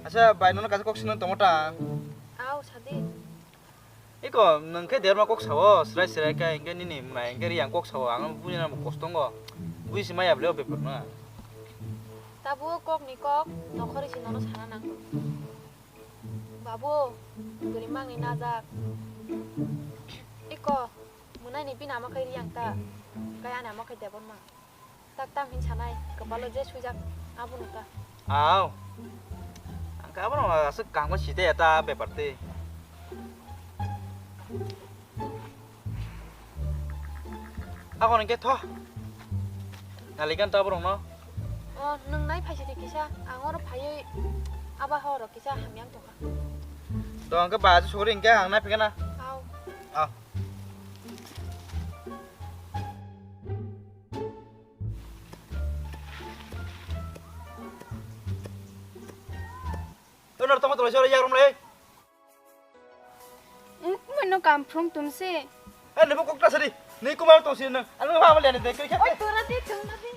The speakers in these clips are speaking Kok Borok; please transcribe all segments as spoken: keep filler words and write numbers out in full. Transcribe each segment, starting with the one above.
Acha bai, nono kaisa kok sinang tongmo ta. Aw, sadi. Iko, nwng khe derma kok sao, srai srai khe, hinkhe nini mwnai hinkhe riyang kok sao, ang buini nang bo kosto wngo. Buisi maya bwle o bepar no. Tabuk kok ni kok, nokhorwi se nono sana nango. Babu, bwrwi mangni najak. Iko, mwnai ni bini amo khe riyang ta, kai ani amo khe debon ma. Tak tam hin sanai, kwpalo je swijak, abono ta. Aw. Ang khe abono aswk kaham khe site ya ta bepar tei. Aboni khe tho. Nalikan ta borok no. O, nwng nai phai sidi kisa, ang oro phaiwi aba horo kisa hamyang tongkha. To ang khe ba sugri hinkhe ang nai phikana. Aw. Aw. Onar tamo tolai sore yarum le. Kumai no kam phrung tum se. Eh, nebo kok ta sari. Ni kumai tong si nang. Ano ba ba le ne de kri khe. Oi, tora de, tora de.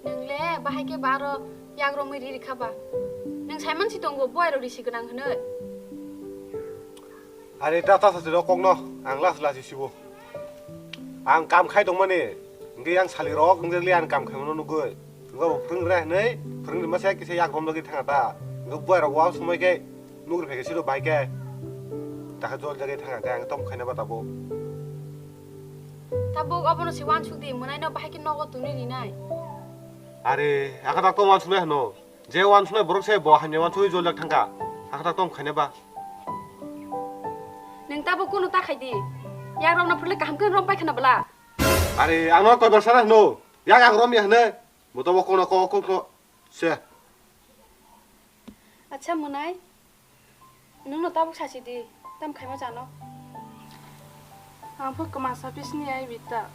Nwng le bahai khe ba aro yak romwi ri rikha ba. Nwng saiman si tongo, buai rok risi gwnang hwnwi. Are ta ta sati rok kokno ang las las sibo. Ang kam khai tongmani, hingke yang sali rok hingke le ang kam khai mano nugui. Ngo bo phwrwng re hwnwi, phwrwng rima se kisa yak rom lagi thanga ta. Ngo buai rok wa somoi khe nugri phai khe siro bai khe. Takha jol jagwi thanga khe ang tom khaina ba tabuk. Tabuk obono se wansuk di, mwnaino bahai khe nogo tuni rinai. Are, akha tak to wansuknai hwno. Je wansuknai borok se bo hamya wansugwi jol jak thangkha. Akha tak tom khaina ba. Nwng tabuk kunu ta khai di. Yak romna phwrwng le kaham khe rom pai khana bwla. Are, ano koi bar sana hwno. Yak ang rom ya hwne. Bo to bo kono ko ko ko se. Acha mwnai. Nwngno tabuk sasi di, tam khaima jano? Ang pho kwmasa bisni ai bita.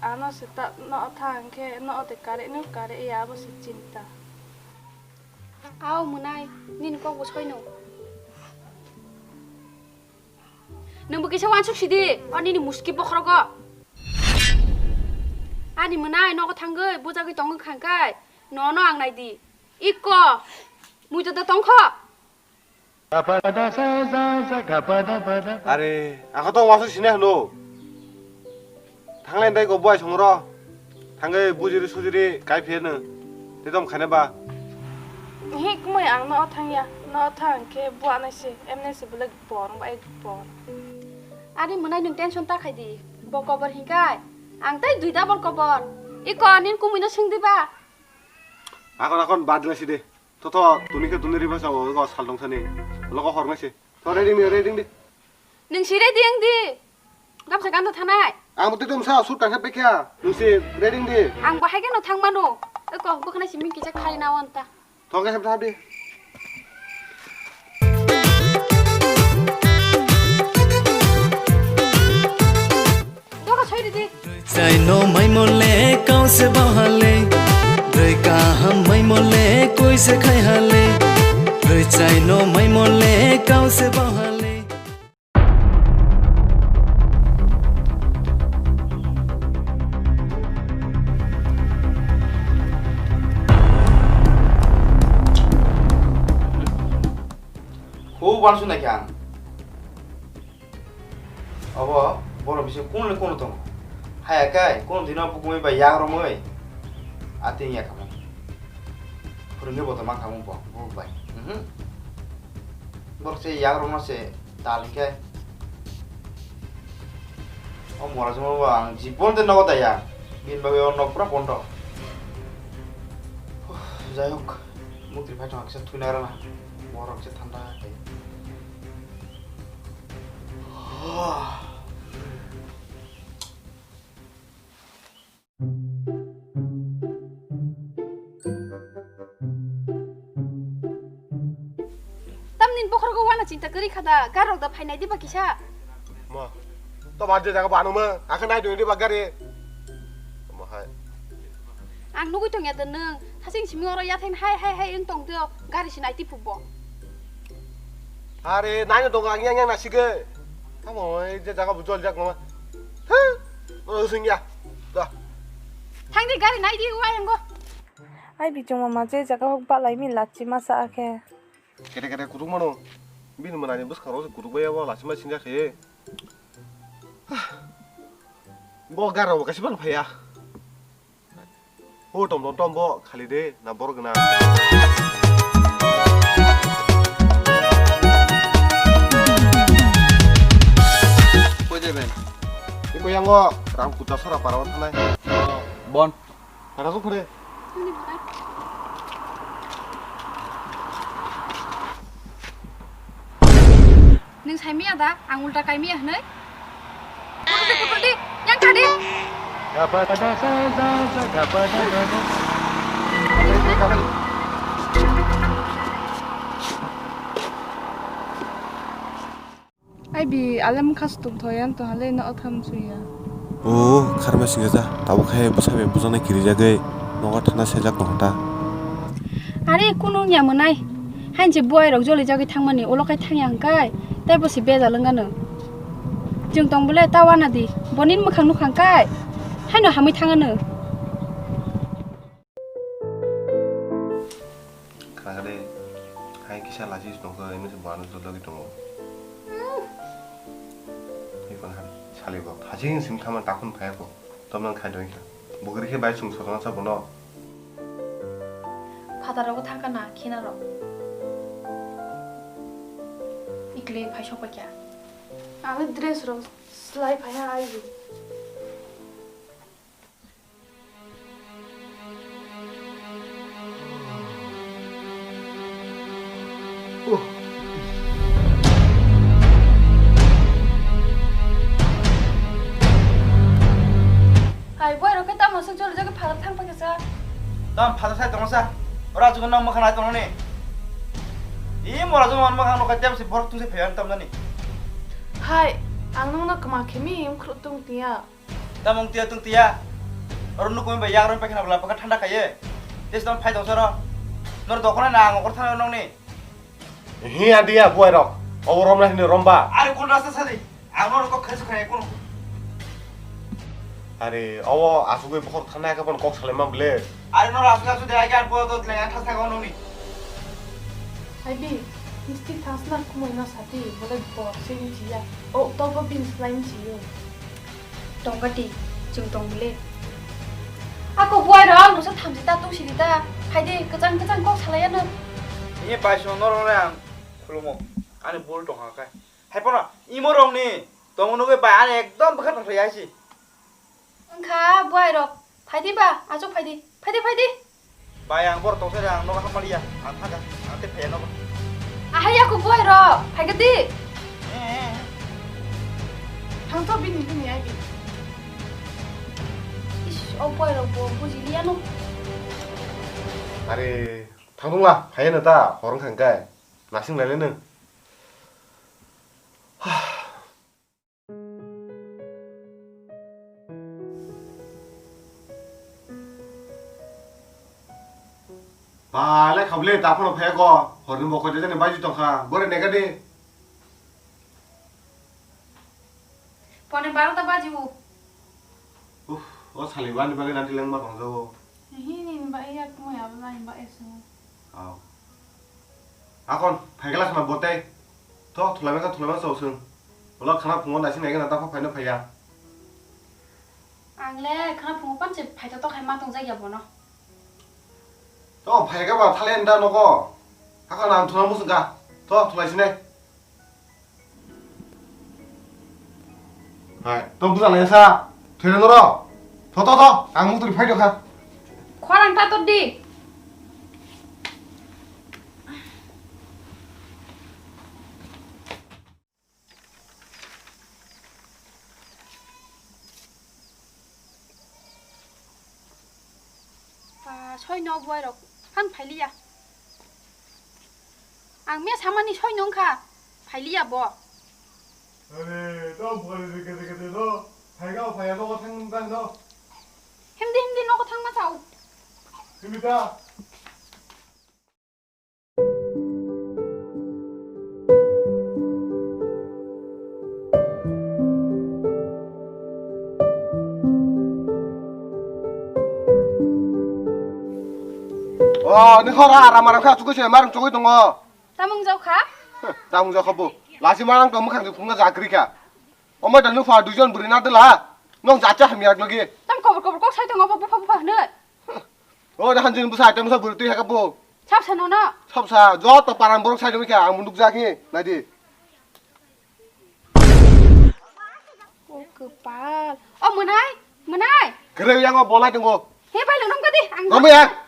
Ano se ta no thang khe no de kare no kare ya abo se chinta. Aw mwnai, nini kok bo soino. Nwng bo kisa wansuk sidi, o nini muski bokhorogo. Ani mwnai nogo thangwi bujagwi tongwi khangkai, nono ang naidi. Iko, muitu da tongkho. Are, ako to wansuk sini hwno. Thanglai dai go buai songro. Thangwi bujiri sujiri kai phiyano. Te tom khaina ba. He kumai ang no thangya. No thang khe buanai se. Emne se belek bor, ba ek bor. Ani mwnai nwng tension ta khai di. Bo kobor hinkai. Ang tai dui double kobor. Iko nin kumui no sing di ba. Akon akon bad lai si de. To to tuni khe tuni riba sao go sal dong sani. Logo hor ngai se. To ready ni ready di. Nwng si ready ang di. Gamsa ganda thanai. Ang bo twi tong sa sut tangkha pekya. Nwng si ready di. Ang bahai gano thang mano. Eko bukhanai simi kisa khai na wanta. To khe sabta di. Doga soi di. Rwchai no mai mole kau se bahale. Rwi kaham mai mole koi se khai hale. Rwchai no mai mole kau se bahale. Khub uansuk naikhe ang. Obo borok bising kunu le kunu tongo. Haya khe kunu dino bukumui bai yak romui. Ating ya kamo. Phwrwngwi bo tongma kamo bo, bo bai. Mhm. Borok se yak romno se tal hinkhe. O mora joma bo ang jibon de nogo daya. Bini bagwi o nok pura bondo. Jai hok, mukti phai thang kisa thwina rana. Borok se thanda khe. Tamni bokhorok wana chinta kwrwi kha da, garok da phainai diba kisa. Ma, to bar je jaga banu ma, akhe nai doi diba gari. Ma hai. Ang nugui tongya de nwng, thasing simi oro yatheng hai hai hai wng tong teo, gari sinai tiphuk bo. Are, nai no tongo ang yang yang nasigoi. Tamo je jaga bu jol jak ma. Ha? No sing ya. Da. Thangdi gari nai di wai ango. Ai bichung mama je jaga hok balai mi lachi masa akhe. Kete kete kutuk mano. Bini manani bwskang rok kutuk bai abo lachi ma sing ya khe. Bo garo bo kasi ban phaya. O tom tom tom bo khali de na bor gana. Koi de ben. Iko yang o ram kuta sora para thanai. Bon. Para ko khore. Nung sai miya da, ang ulta kai miya hwnwi? Kutuk di, kutuk di, yang kadi. Ai bi, alem khas tuk thoyan to hale no otham suya. O, kharma singaja, tabuk khe bwsai bai bujaknai kirijagwi nogo thana sejak tongo ta. Are, kunu wngya mwnai. Hain je buai rok joli jagwi thangmani, ulo khai thangya hwnkhe, tei bo se bejal wngano. Chwng tong bole ta wana di, bonin mwkhang nukhang kai, haino hamwi thangano. Khna khe de, hai kisa lachi se tongkha, ino se buano jotogwi tongo. Hai phano hai salibo, haching simi thangmani takhun phaiya kho, tomno khai doi kha. Bo kwrwi khe bai chwng sojona cha bono. Phataro bo thangkha na, khina rok. Ikle phai sokpai kha. Ang dress rok slai phaiya ai. Hai, boy rok khe tamo swk joli jagwi phataro thang paikha sa? Tamo phataro sai tongo sa? Ora jugo nang mwkhang nai tongo ni. I mora jugo man mwkhang nokha temo se borok tungse phaiya tamjani. Hai, ang nokno kwma khe mi wngkhru tung tiya. Tamung tiya tung tiya. Oro nukumi bai yagroi paikha bwla bwkha thanda khaye. Tes tong phai tong soro. Nor dokona na ang okor thana nongni. Hi andiya buai rok. Obo romna hini romba. Are kun rasta sadi. Ang nor kok khasu khaya kun. Are obo asugui bokhor thana ka pon kok salai ma ble. Are nor asugui asugui de ai kan po to le ang thasa ko nongni. Hai bi, misti thangsna kumui no sati, bole borok se michiya. O, tobo bini slai michiyo. Tongkati, chwng tong bole. Ako buai rok, nosa thamchi ta tungsiri ta. Phaidi, kwchang kwchang kok salai ano. Ini bai song norok le ang khulumo. Ani bul tongkha kai. Hai pono, imo rok ni, tong nugui bai ani ekdom bwkha tongthai hai si. Wngkha buai rok, phaidi ba, achuk phaidi, phaidi, phaidi. Bai, ang borok tongsa de, ang nogo hapmaliya, ang thangkha, ang tei phaiya nogo. Ahai, yaku buai rok, phaikha di. Eh, eh, eh. Thangtho bini, bini, ai bini. Ish, o buai rok bo bujiliya no. Are, thangdongla, phaiya no ta, hor wngkha hwnkhe, nasing lailai nw. Ba, le khable, ta phano phai ko. Horni bo koi jani baji tongkha. Bore nega de. Pone barota baji u. Uff, o sali bani bagwi nanti lengma tongjago. Hini ba iya kumui abla ba esu. Aw. Akon, phaikla khna bote. Tho, thulai maka, thulai maka chau sung. Ulo khna phungo naising naikhe na, tapha phaino phaiya. Ang le khna phungo panse phaito to khai ma tong jagya bono. Tho, phaikha ba thale nda nogo. Akon ang thuna musung ka. Tho, thulai sinai. Hai, to buja lai sa. Thwele noro. Tho, tho, tho. Ang mutri phai dokha. Khorang ta to di. Ba, soi no buai rok. Han phailiya. Ang me samani soi nung kha. Phailiya bo. Are, to buai re kete kete to. Phaiga phaiya to thang nung tang to. Himdi himdi no ko thang ma chau. Himdi ta. O, ni hora aram aram kha chukui se marung chukui tongo. Tamung jau kha? Tamung jau kha bo. Lasi marang tong mukhang di phungna jakri kha. Omo da nupha duijon bwrwi na dela. Nong jacha hamya logi. Tam kobor kobor kok sai tongo bo bupha bupha hwnwi. O da hanjin bwsa item sa bwrwi twi haka bo. Sab sa nono. Sab sa joto paran borok sai tongwi kha ang munduk jak hi nai di. O kwpal. O mwnai, mwnai. Kwrwi yango bolai tongo. He bai lwnum kadi ang. Tamo ya.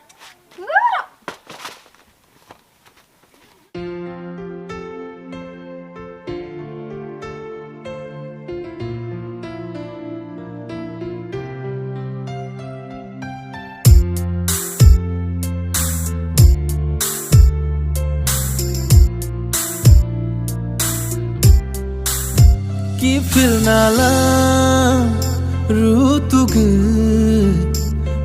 Kiphilna lang rutugwi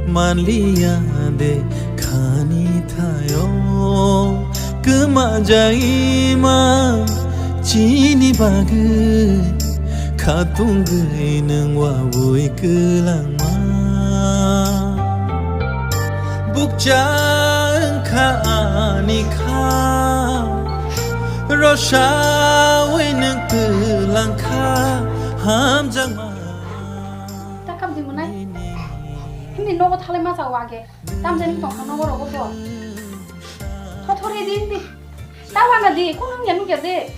manliya de khani thayo. Kwma jaima chini bagwi khatungwi nwng wabui kwlangma. Bukcha wngkha ani kha, rosawi nwng twlangkha hamjakma. Takam di mwnai. Himni nogo thalai ma chao age. Tamjani tongkha nogo rogo bo. Thothori di di. Tawana di, kunung ya nugya de.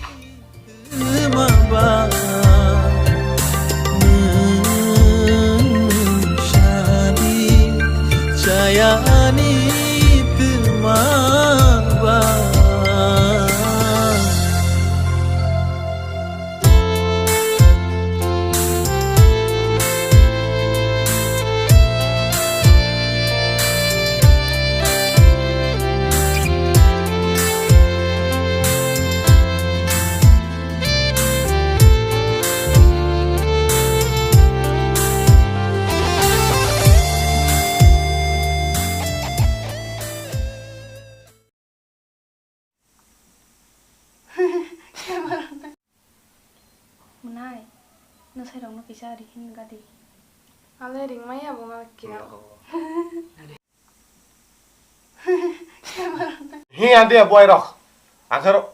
Mwnai, nwsai rokno kisa ri hin gadi. Ale ringmaya bo ma kira. Hi ande boy rok. Akhero.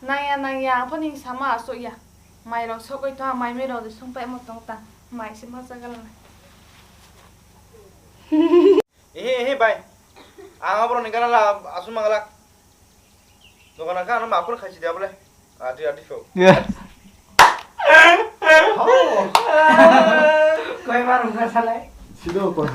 Nangya nangya ang phone ning sama asuk ya. Mai rok sokoi to mai mai rok de sung pai mo tong ta. Mai se ma sa galang. Ehe, ehe, bai. Ang abro ni gana la, aswk mangala. Dogan ka ano mapur khaisi dia bole. Adi, adi, so. Yeah. Koi bar ungka salai. Sido ko.